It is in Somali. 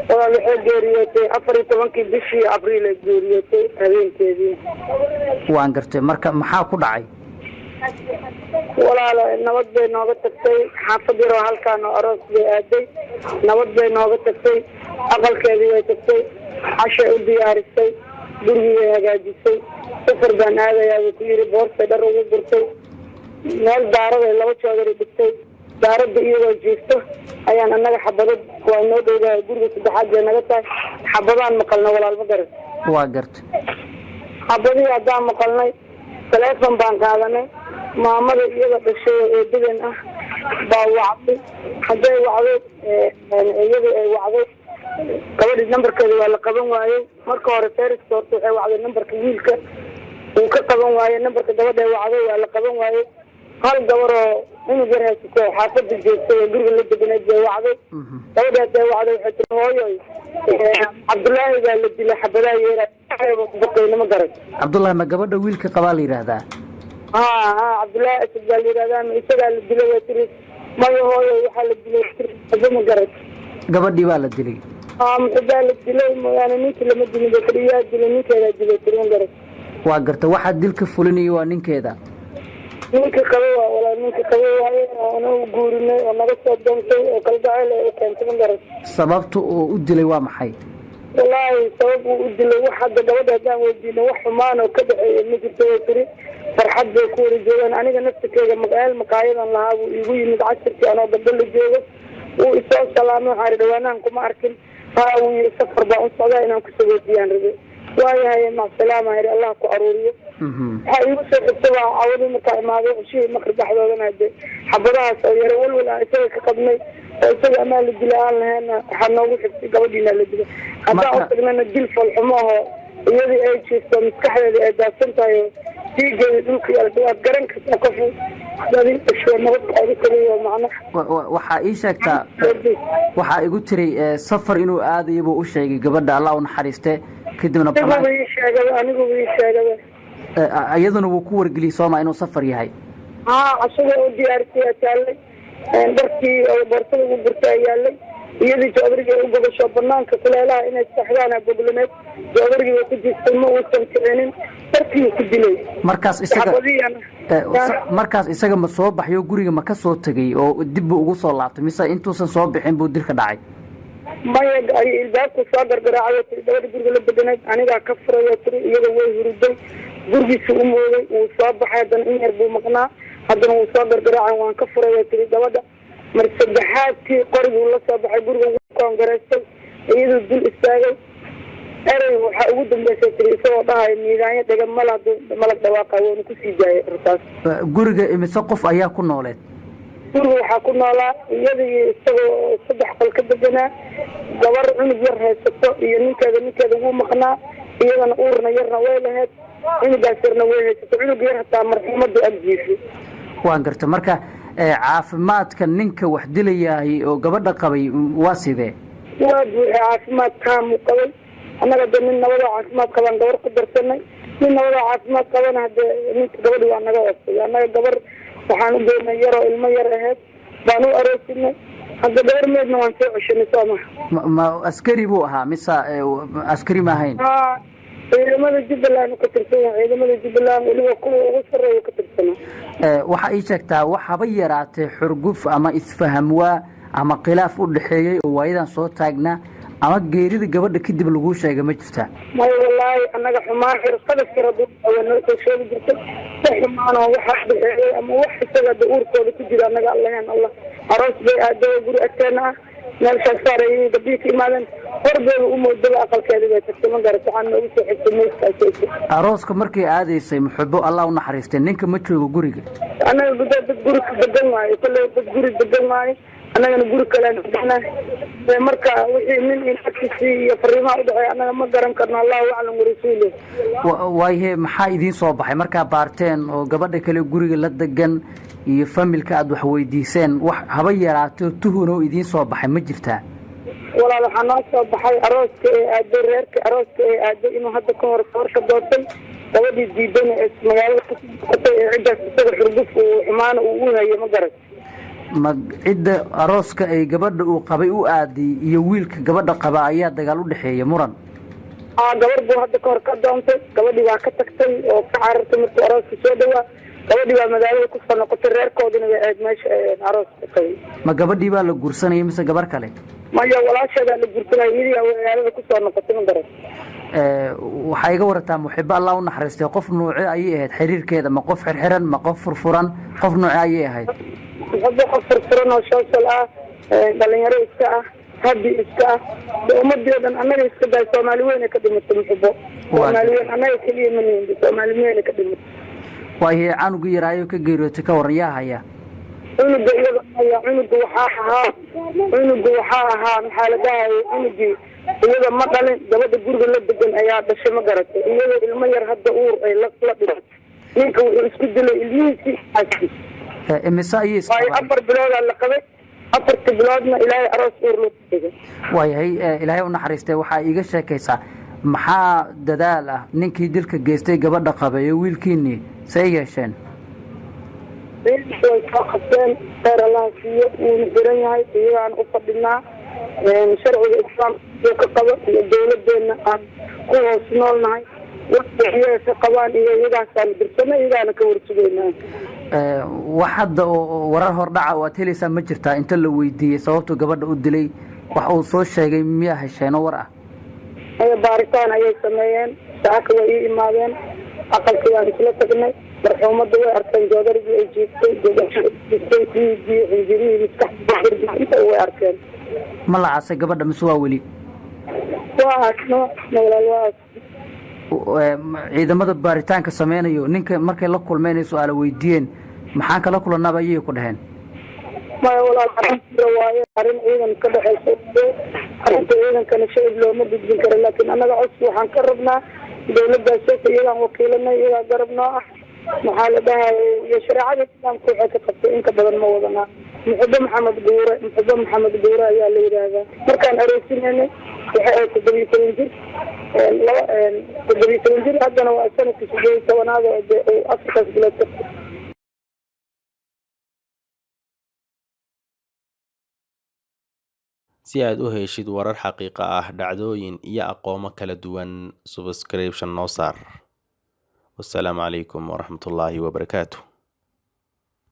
Walaal, waxay geeriyootay 14-kii bishii Abriil ay geeriyootay habeenkeedii. Waan gartay. Marka maxaa ku dhacay? Walaal, nabad bay nooga tagtay. Xaafad yaroo halkaan oo aroos bay aaday, nabad bay nooga tagtay. Aqalkeedii bay tagtay, cashay u diyaarisay, gurigii bay hagaajisay. Safar baan aadayaa buu ku yidhi, boorsay dhar ugu gurtay, meel daaraday 2 joodari dhigtay. Daaradda iyadoo jiifto ayaan annaga xabado, waa noo dhowdahay, guriga saddexaad bay naga tahay, xabadaan maqalnay walaal, ma garan. Waa gartay. Xabadihii haddaan maqalnay, taleefon baan qaadanay. Maamada iyada dhashay oo eedadan ah baa wacday. Hadday wacday, iyada ay wacday gabadhii, nambarkeeda waa la qaban waayey. Marka hore feriska horta waxay wacday nambarka wiilka, wuu ka qaban waayey. Nambarka gabadha ay wacday waa la qaban waayey. Hal gabar oo cunug yar haysato oo xaafada joogtay oo guriga la deganayd bay wacday. Gabadha hadday wacday, waxay tiri, "Hooyoy, Cabdullaahi baa la dilay, xabadaha yeera baqayna." Ma garan. Cabdullaahi ma gabadha wiilka qabaa la yidhaahdaa? Ha ha, Cabdullaahi Asad baa la yidhahdaa. Ma isagaa la dilay? Way tiri, "Maya hooyo, waxaa la dilay," tiri, ma garan. Gabadhii baa la dilay. Ha, muxubaa la dilay mooyaane ninkii lama dilin bay tiri. Yaa dilay? Ninkeedaa dilay, tiri, ma garan. Waa gartay. Waxaa dilka fulinaya waa ninkeeda? Ninka qaba waa walaal, ninka qaba waaye oo nagu guurinay oo naga soo doontay oo kalgacayl ay u keentay, ma garan. Sababta oo u dilay waa maxay? Wallaahi, sabab uu u dilay wax hadda gabadha haddaan weydiino, wax xumaan oo ka dhexeeya ma jirto way tiri. Farxad bay ku wada joogaan. Aniga naftirkeyga meel maqaayadan lahaa buu iigu yimid casirkii anoo gabdho la joogo. Wuu isoo salaamay. Waxaan idhi, "Dhawaanahan kuma arkin." "Haa," wuu yiri, "safar baan u socdaa, inaan kusoo weydiiyaan rabe." "Waayahay, macsalaama," idhi, "Allah ku aruuriyo." Waxaa iigu soo xigta baa cawadii markaa imaaday ceshihii maqrib dhexdoodana hade xabadahaas oo yaro walwal aan isaga ka qabnay oo isaga amaa la dila aan lahayna, waxaa noogu xigtay gabadhiina la dilay. Haddaan u tagnana, dil falxumo aho, iyadii ay jiifto, maskaxdeedii ay daadsan tahay oo dhiigeeda dhulka yaalta, waad garan kartaa qofu adi dhasho nabad kaaga tagay macna. Waxaa ii sheegtaa, waxaa igu tiri safar inuu aadayo buu u sheegay gabadha, Allah u naxariiste, kadibna Aniguba ii sheegaba, aniguba ii sheegaba. Iyaduna wuu ku wargeliyey sooma inuu safar yahay? Haa, cashada u diyaarisay taalay, dharkii oo boorsada ugu gurtay yaalay. Iyadii joodarigii u gobasho banaanka kuleelaha inay saxdaan goglaneed, joodarigii way ku jirtay, ma uusan kicinin, dharkii ku dilay. Markaas isaga, markaas isaga ma soo baxyo, guriga ma ka soo tegay oo dib buu ugu soo laabtay, mise intuusan soo bixin buu dilka dhacay? Maya, ilbaabku soo gargaraacay tiri gabadha guriga la deganayd. Anigaa ka furaya, tiri. Iyada way huruday, gurigiisa u mooday. Wuu soo baxay, haddana in yar buu maqnaa, haddana wuu soo gargaraacay, waan ka furaya, tiri gabadha. Mar saddexaadkii qoriguu la soo baxay, guriga wuu koongaraystay, iyaduu dul istaagay. Erey waxaa ugu dambeysay, tiri, isagoo dhahayo, "Miidaanyo dhega mala malag dhawaaqa." Waanu kusii daayay rasaas. Guriga imise qof ayaa ku nooleed? Guriga waxaa ku noolaa iyada iyo isagoo 3 qol ka deganaa, gabar cunug yar haysato iyo ninkeeda. Ninkeeda wuu maqnaa, iyadana uurna yarna way lahayd, cunugaas yarna way haysato. Cunug yar hataa marxuumadu ag jiifay. Waan gartay. Marka caafimaadka ninka wax dilayaahay oo gabadha qabay waa sidee? Waa buuxay, caafimaad taamuu qabay. Annaga de nin nabadoo caafimaad qabaan gabar ku darsanay. Nin nabadoo caafimaad qabana hadee ninka gabadhi waa naga oostay. Annaga gabar waxaan u geynay yaroo ilmo yar ahayd baan u aroosinay. Hadda gabar meedna waan soo ceshanay, soo maha? Ma askari buu ahaa mise askari ma ahayn? Ha, ciidamada Jubbaland ka tirsan yahay, ciidamada Jubbaland weliba kuwa ugu sarreeya ka tirsana. Waxaa ii sheegtaa, waxaba yaraatay xurguf ama isfahamwaa ama khilaaf u dhexeeyey oo waayadan soo taagnaa ama geerida gabadha kadib laguu sheegay ma jirtaa? Maya wallaahi, annaga xumaan xirqadaf yar hadduu noo soo sheegi jirtay. Wax xumaanoo waxa dhexeeyey ama wax isaga da uurkooda ku jira annaga allahen allah. Aroos bay aaday, guri agteena ah, meelshaas saarayay gabdhihii ka imaadeen, horbeeda u moodaba, aqalkeeda bay tagtay, ma garat? Waxaa noogu soo xigtay meydkaas. Arooska markay aadaysay Muxubo, Allah u naxariistay, ninka ma joogo guriga? Annaga guda dad guri ka degan waayo, kolley dad guri degan waayo, annagana guri kalean degana. Marka wixii nin inagtiisii iyo fariimaha udhexeeya annaga ma garan karno, Allahu aclam warasuuluh. Waayahe, maxaa idiin soo baxay markaa baarteen oo gabadha kale guriga la degan iyo familka aada wax weydiiseen? Wax haba yaraato tuhunoo idiin soo baxay ma jirtaa? Walaal, waxaa noo soo baxay arooska ee aaday, reerka arooska ee aaday, inuu hadda ka hor gabar ka doortay, gabadhii diidana ee magaalada kasoo noqotay, ee ciddaas isaga xurguf uu xumaana uu u hayo, ma garat? Ma cidda arooska ay gabadha uu qabay u aaday iyo wiilka gabadha qaba ayaa dagaal u dhexeeya, muran? Aa, gabar buu hadda kahor ka doontay. Gabadhii waa ka tagtay oo ka carartay markii arooska soo dhawaa. Gabadhii baa magaalada kusoo noqotay, reerkoodina way ahayd meesha arooska qabay. Ma gabadhii baa la guursanayay mise gabar kale? Maya, walaasheedaa la guursanaya. Iyadii magaalada kusoo noqotay, ma garan. Waxaa iga warataa, Muxibo Allah u naxariistay, qof nuuce ayay ahayd xiriirkeeda? Ma qof xirxiran, ma qof furfuran? Qof nuuce ayay ahayd? Muxibo qof furfuran oo social ah, dhalinyaro iska ah, habi iska ah. Ummadii o dhan annaga iska dahay, Soomaali weyn ay ka dhimatay Muxibo. Soomaali weyn, annaga keliya ma nihin, Soomaali weyn ay ka dhimatay. Waayo, canugi yaraayo ka geeriyootay ka waran, yaa haya? Cunuga iyada haya. Cunuga waxaa ahaa, maxaa la dhahayay, cunugii iyada ma dhalin, gabadha guriga la degan ayaa dhashay, ma garatay? Iyadoo ilmo yar hadda uur ay la dhimatay. Ninka wuxuu isku dilay ilmihiisii, xaaskiis. Imise ayay Waayo, 4 biloodaa la qabay, afarta biloodna Ilaahay aroos uur loo dhigay. Waayahay, Ilaahay u naxariistay. Waxaa iiga sheekaysaa, maxaa dadaal ah ninkii dilka geystay gabadha qabay ee wiilkiinii say yeesheen? Ciidanku way soo qabteen, kheyr Allaha siiyo, wuuna xiran yahay. Iyagaan u fadhinaa sharciga Islaamka ka qabo iyo dawladeena aan ku hoos noolnahay. Waxay iyaga ka qabaan iyo iyagaasaan dirsana, iyagaana ka warsugeynaa. Wax hadda oo warar hordhaca oo aad helaysaa ma jirtaa? Inta la weydiiyey sababtuu gabadha u dilay, wax uu soo sheegay miyaa hesheeno war ah? Maya, baaritaan ayay sameeyeen. Saaka way ii imaadeen, aqalkii waan isla tagnay. Marxuumadda way arkeen, joodarigii ay jiiftay, jiiftay, dhiiggii, xinjirihii, maskaxda, inta way arkeen. Ma la aasay gabadha mise waa weli? Waa aasno walaal, waa aas. Ciidamada baaritaanka sameynayo ninka markay la kulmeen ay su-aalo weydiiyeen, maxaan kala kulanaaba ayay ku dhaheen? Maya walaal, arrin jira waaye, arrin ciidan ka dhexeysa. Arrinta ciidankana shacib looma gudbin karo, laakiin annaga codsi waxaan ka rabnaa dawladdaas soka, iyagaan wakiilanay, iyagaa garab noo ah, maxaa la dhahayay, iyo shareecada Islaamka waxay ka qabtay. Inka badan ma wadanaa. Muxubo Maxamed Guure, Muxubo Maxamed Guure ayaa la yidhaahdaa. Markaan aroosinaynay waxay ahayd 17 jir, laba 17 jir. Haddana waa sanadkii 18aad oo dee uu afartaas bilood ka Si aad u heshid warar xaqiiqo ah, dhacdooyin iyo aqoomo kala duwan, subscription noo saar. Wassalaamu calaykum waraxmatullaahi wabarakaatu.